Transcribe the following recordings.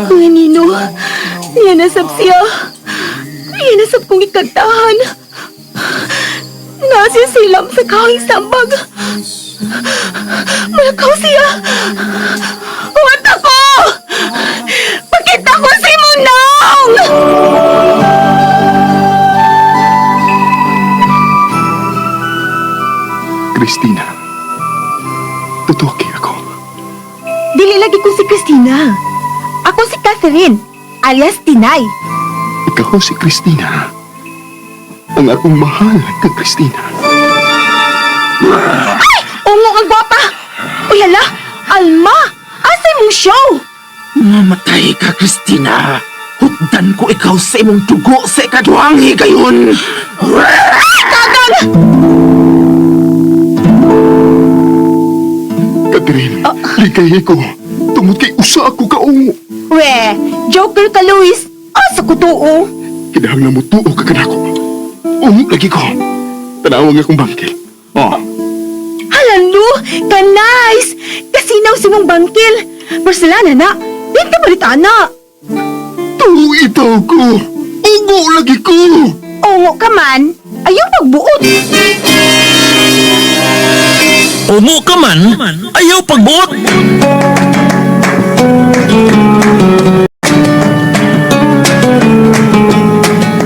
Ang Nino, niya nasab siya. Niya nasab kong ikantahan. Nasa silam sa kahing sambag. Malakaw siya. Huwat ako! Pakita ko si Munong! Christina, totoo kay ako. Dili lagi ko si Christina. Ako si Catherine, alias Tinay. Ikaw si Christina. Ang akong mahal ka, Christina. Ungo ang gwapa! Uy, hala! Alma! Asa mong show? Mamatay ka, Christina. Hutdan ko ikaw sa imong dugo sa ikaduhang higayon. Kagang! Catherine, likay ko. Tungod kay usa ako kaungo. We, joker ka, Luis. Asa ko tuo? Kinahanglan mo tuo ka kanako. Ungo lagi ko. Tanawang akong bangkil. Oh, Hala, Lu! Ka-nice! Kasinaw si mong bangkil. Porcelana na. Di ka balita na. tuo itaw ko. Ungo lagi ko. Ungo ka man, ayaw pagbuot. Ungo ka man, ayaw pagbuot.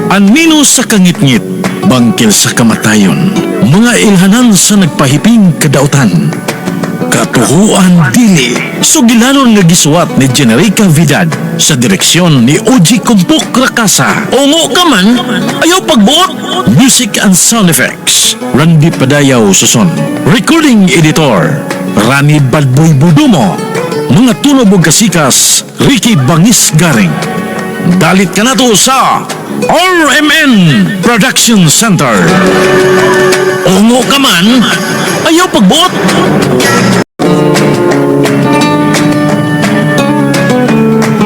Anino sa kangitngit, bangkil sa kamatayon, mga ilhanan sa nagpahiping kadautan. Katuhuan dili, sugilanon nga gisuwat ni Generica Vidad sa direksyon ni Oji Kumpok Rakasa. Ungo ka man, ayaw pagbuot. Music and sound effects, Randy Padayaw Suson. Recording editor, Rani Badboy Budumo. Mga tunog ug kasikas, Ricky Bangis Garing. Dalit ka na to sa RMN Production Center. Ungo ka man, ayaw pagbuot.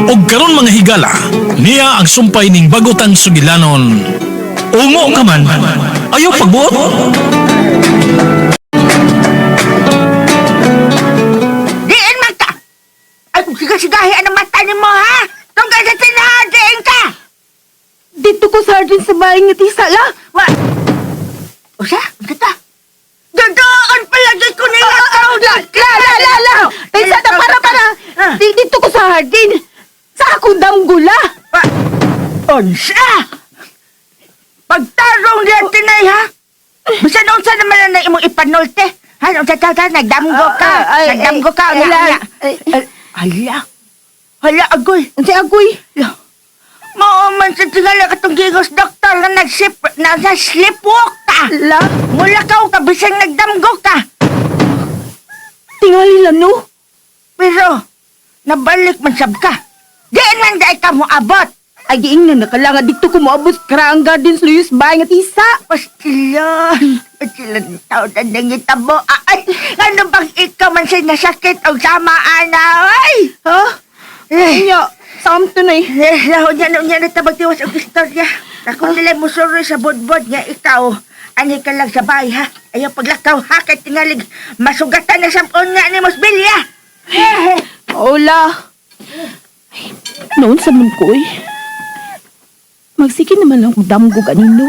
Og karon mga higala, niya ang sumpay ning bagutang sugilanon. Ungo ka man, ayaw pagbuot. Diin man ka! Ay, kung siga-sigahi ang mata ni mo, ha? Tungkol sa tinahan, diin ka! Dito ko sa hardin sa bahay nga tisa la. Wa! Usa, kita! Doon palagi ko nila tao! La, la, la, la! Tisa na, para, para! Ah. Dito ko sa hardin. Sa akong damgula. Wa! Unsa! Pagtarong niya, tinay, ha? Bisan unsa naman na imong ipanolte. Ha, unsa ta ta nagdamgo ka. Ah, ay, Nagdamgo ka ay, unya, ay, unya. ay, ay. Hala. Hala agoy. Unsa agoy? Mao man sa tingala katong gigos doktor nga nagsip na sa sleepwalk ka. La, Mula ka ka bisang nagdamgo ka. tingali lang no. Pero nabalik man sab ka. Diin man dai ka moabot. Ay, giingnan na kala nga dito ko moabot kra ang Gardens Luis bahay nga tisa. Pastilan. Pastilan tao na nangitabo. Ay, ano bang ikaw man sa nasakit o sama ana? Ay! Ha? Eh, Nya, samto na eh. eh, lahon niya niya na tabag tiwas og istorya. Ako nila musuro sa budbod nga ikaw. Ani ka lang sa bahay ha. Ayaw paglakaw ha kay tingalig masugatan na sa nga ni Mosbilya. Eh, Hola. Ay, noon sa man ko eh. Magsige naman lang kung damgo kanino.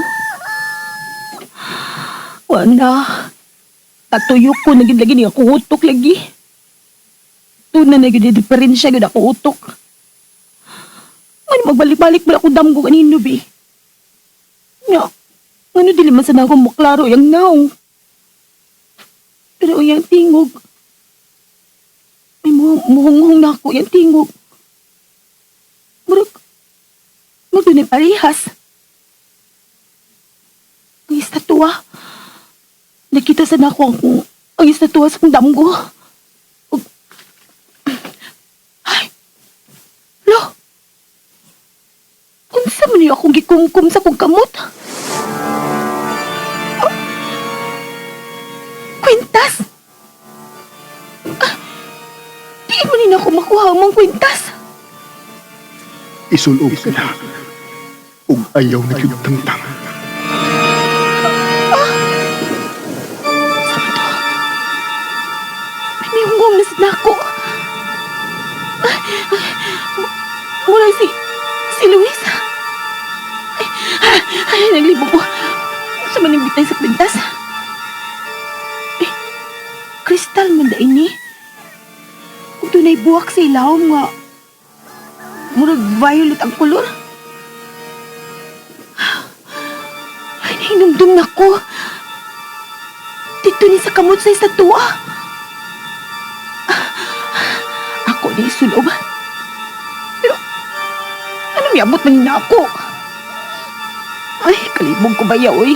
Wala. Katuyok ko, naging lagi niya ako utok lagi. Tuna na yun, diferensya yun ako utok. Ano, magbalik-balik ba ako damgo kanino, bi? Nga, ano dili man sana ako maklaro yung naong. Pero yung tingog, may muhunghong na ako yung tingog. Murag, magdunay parehas. Ang istatua. Nakita sana ako ang istatua sa kong damgo. Ay, lo! Unsa man niyo akong gikumkum sa kong kamot? Oh, kwintas! Ah, di man ni ako makuha ang mga kwintas. Isulog ka na. Ug ayaw na gyud tangtang. Sabi to, may mihunggong na sa nako. Ug dunay buwak sa ilawom nga murag violet ang kolor. Ay, nahinumdum na ko. Dito ni sa kamot sa estatua. Ako ni isulob. Pero, ano miabot man na ako? Ay, kalibog ko ba ya, oy?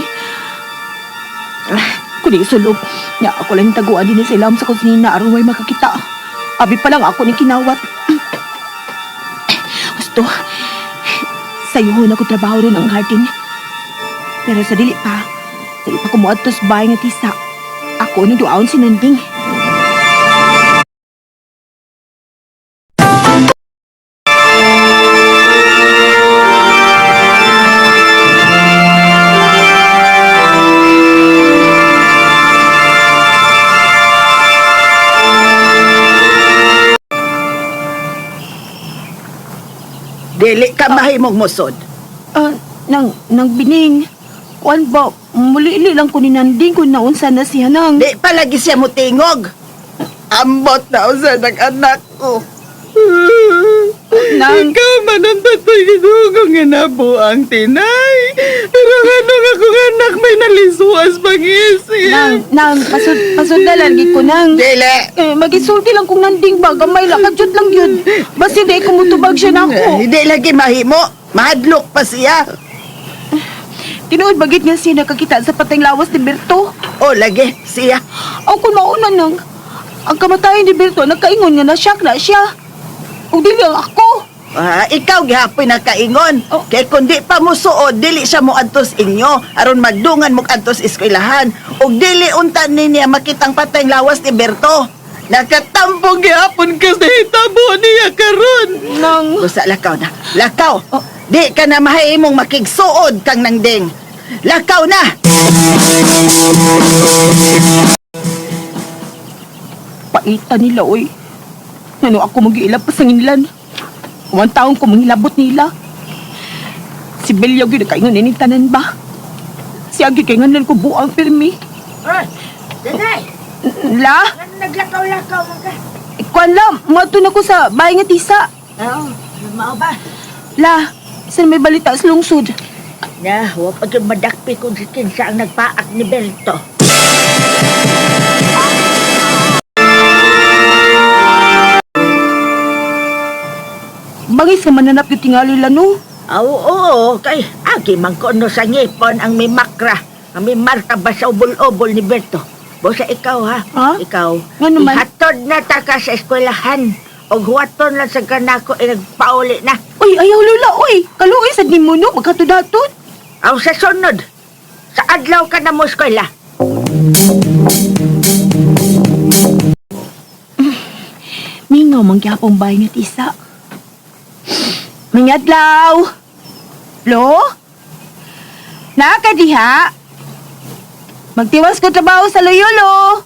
Kung isulob, nya ako lang taguan din sa ilam sa kusina aron way makakita. Abi pa lang ako ni kinawat. Gusto, sayuhon ako trabaho ron ang garden. Pero sa dili pa ko sa bahay nga tisa. Ako nang duaon si Nanding. Dili ka mahimong musod. Ah, nang bining. Kuan ba, muli lang ko ni Nanding kung naunsa na siya nang. Di pa lagi siya mutingog. Ambot na usa ng anak ko. Nang, Ikaw man ang tatay ginugo nga nabuang tinay. Pero ano nga kung anak may nalisuas pang-isip. nang, pasundalan gid ko nang. Dili. Eh, magisulti lang kung Nanding ba, gamay lang, kadyot lang yun. Basta di ko mutubag siya na ako. Hindi lagi mahimo. Mahadlok pa siya. Tinuod bagit nga siya nakakita sa pateng lawas ni Berto. O lagi siya. Aw kung mauna nang, ang kamatayan ni Berto nagkaingon nga na-shock na siya. O dili ang ako. Ah, ikaw gihapoy nakaingon. Oh. Kay kung di pa mo suod, dili siya mo antos inyo aron magdungan mo antos eskwelahan. Ug dili unta ni niya makitang patay lawas ni Berto. Nakatampong Gihapon ka sa hitabo niya karon. Nang, Busa lakaw na. Lakaw. Oh. Di ka na mahimong makigsuod kang nangding. Lakaw na. paita nila, oy. Ngano ako mag-iilap pa sa nginlan. Uwang taon ko manghilabot nila. Si Belyo gyud nakaingon ini tanan ba? Siya gyud kay nganlan ko buang pirmi. Oy, Danay, La, nga naglakaw-lakaw man ka. kuan la, moadto na ko sa bahay nga tisa. Oo, mao ba? La, saan may balita sa lungsod? Na, wa pa gyud madakpi kung si kinsa ang nagpaak ni Berto. Bangis nga mananap yung tingali la, no? Aw, oo, kay agi man ko no sa ngipon ang may makra, ang may marka ba sa ubol-ubol ni Berto. Bosa ikaw ha, Ha? ikaw. Nga naman? Ihatod na ta ka sa eskwelahan. Og huwaton lang sa kanako e nagpauli na. Uy, ayaw lula, uy! Kaluoy sad nimo no, magkatudatod. Aw sa sunod, sa adlaw ka na mo eskwela. Mingaw man gyapong bahay nga tisa. Mangadlaw! Lo? Naa ka diha? Magtiwas ko trabaho sa Loyolo.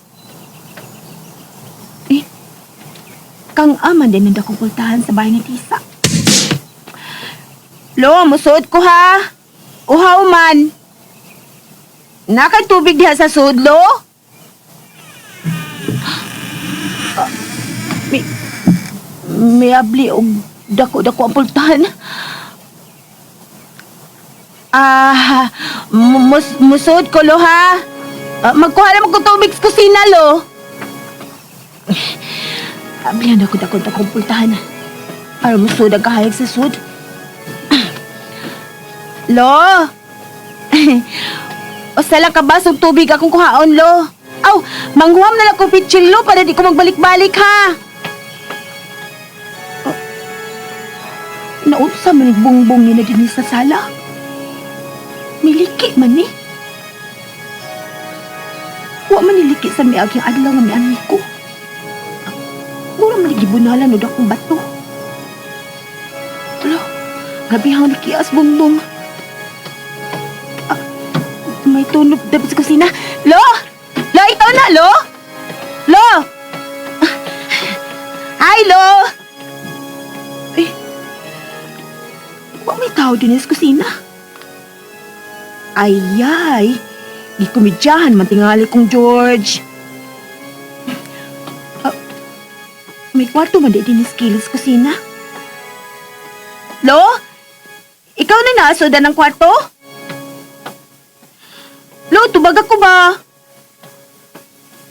Eh, kang aman din ang dakong pultahan sa bahay ni tisa. Lo, musuod ko ha. Uhaw man. Naa tubig diha sa sud, lo? May, may abli og dako-dako ang pultahan. Ah, musod ko lo ha. Ah, magkuha naman ko tubig sa kusina lo. Ablihan ako dako dako ang pultahan. Para musod ang kahayag sa sud. Lo! Usa lang ka basong tubig akong kuhaon, lo. Aw, manghuam na lang ko pitchil, lo, para di ko magbalik-balik, ha? Oh. Naunsa man bungbong ni na dinhi sa sala? Miliki man ni. Wa man niliki sa miaging adlaw nga mianhi ko. Mura man gibunalan og akong bato. Alo, grabe ang likias bungbong. Ah, may tunog dapat sa kusina. Lo! Lo, ikaw na, Lo! Lo! Hi, Lo! Eh, wa may tao din sa kusina. Ayay, di komedyahan man tingali kong George. Ah, May kwarto man di din skills kusina. Lo? Ikaw na naasoda ng kwarto? Lo, tubag ako ba?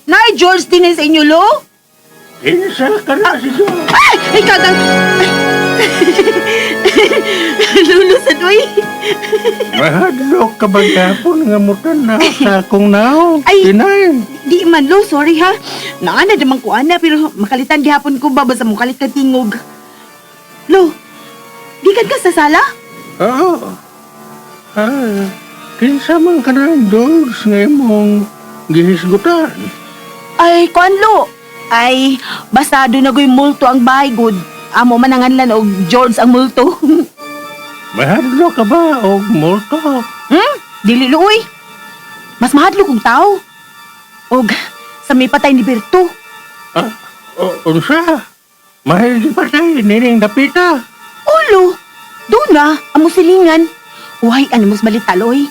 Nay, George din eh sa inyo, Lo? Kinsa ka na si George? Ay! Ikaw na! Lulo sa duwi. Mahadlok ka ba gapon nga mutan na sa akong naong? Ay! Tinay. Di man, Lo. Sorry, ha? Naana naman ko, ana. Pero makalitan gihapon ko ba? Basta mukalit ka tingog. Lo, di ka sa sala? Oo. Ah, kinsa man ka na George nga imong gihisgutan? Ay, kuan, Lo. Ay, basta doon na ko'y multo ang bahay, good. Amo man ang anlan og George ang multo. Mahadlok ka ba og multo? Hmm? Dili, Lo, uy. Mas mahadlok kong tao. Og sa may patay ni Berto. Ah, unsa? Mahal patay nining dapita. Ulo, doon na, amo silingan. Uhay, ano mas balitaloy.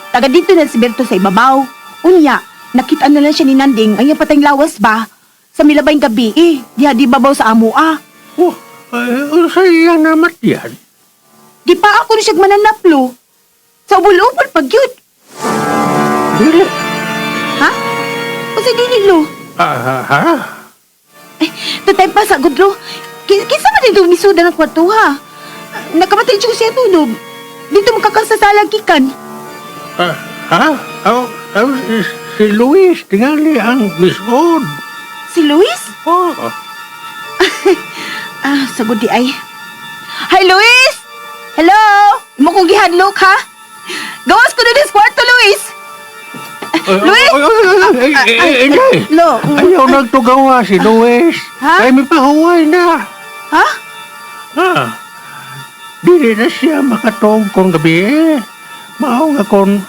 Taga dito na si Berto sa ibabaw. Unya, nakita na lang siya ni Nanding, ang iyang patayng lawas ba? Sa milabay gabi eh, diha di babaw sa amo ah. Oh, ay, unsa iyang namatyan? Di pa ako na siya mananaplo. Sa ubol-ubol pag yun. Dili. Ha? O sa dili, lo? Ah, ha? Eh, tutay pa sa gudlo. Kinsa man dito misuda ng kwarto ha? Nakamatay siya siya tulog. Dito makakasasalang kikan. Ah, ha? Oh, oh, si Luis, tingali ang misod. Si Luis? Oh, Ah, sagod di ay. Hi, Luis! Hello! Imo kong gihadlok, ha? Gawas ko na sa kwarto, Luis! Luis! Ay, ay, ay, ay, ay, ay, Lo, Ayaw nagtugawa si Luis. Ha? Ay, may pahuway na. Ha? Ha? Dili na siya makatog kung gabi. eh. Mao nga kung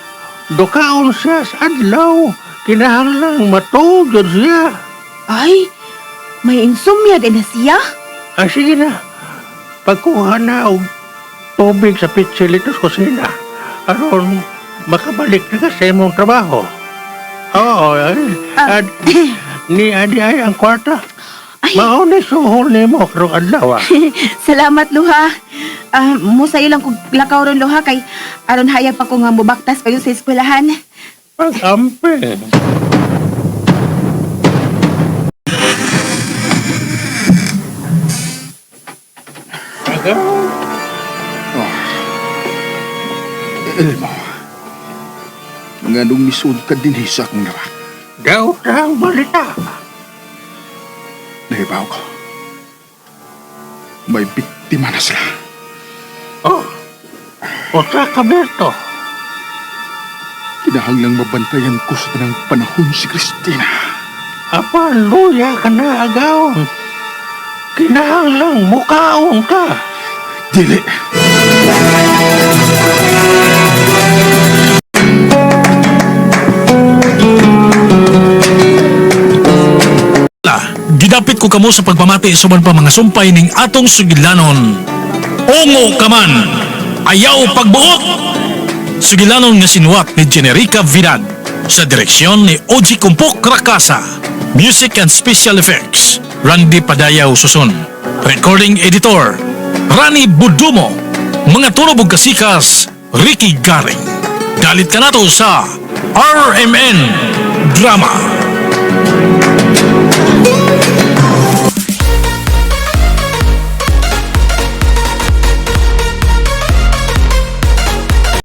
dukaon siya sa adlaw. Kinahanglang matug yun siya. Ay, may insomnia din na siya? Ah, sige na. Pagkuha na og tubig sa pitsilitos kusina. Aron makabalik na ka sa imong trabaho. Oo, ay, Ah. at, ni adi ay ang kwarta. Ay. Mao ni suhol nimo karong adlaw. ah. Salamat, Luha. Ah, mo sayo lang kung lakaw ron, Luha, kay aron hayag pa ko nga mubaktas pa yun sa eskwelahan. Pag-amping. Elmo. Nga nung misud ka din sa akong narak. Daw ang balita. Nahibaw ko. May biktima na sila. Oh, usa ka Berto. Kinahanglang mabantayan ko sa tanang panahon si Christina. Apa, luya ka na agaw. Kinahanglang mukaon ka. Dili. La, gidapit ko kamo sa pagpamati sa uban pa mga sumpay ning atong sugilanon. Ungo ka man, ayaw pagbuot! Sugilanon nga sinuwat ni Generica Vidad sa direksyon ni Oji Kumpok Rakasa. Music and Special Effects, Randy Padayaw Susun. Recording Editor, Rani Budumo. Mga tunog ug kasikas, Ricky Garing. Dalit ka nato sa RMN Drama.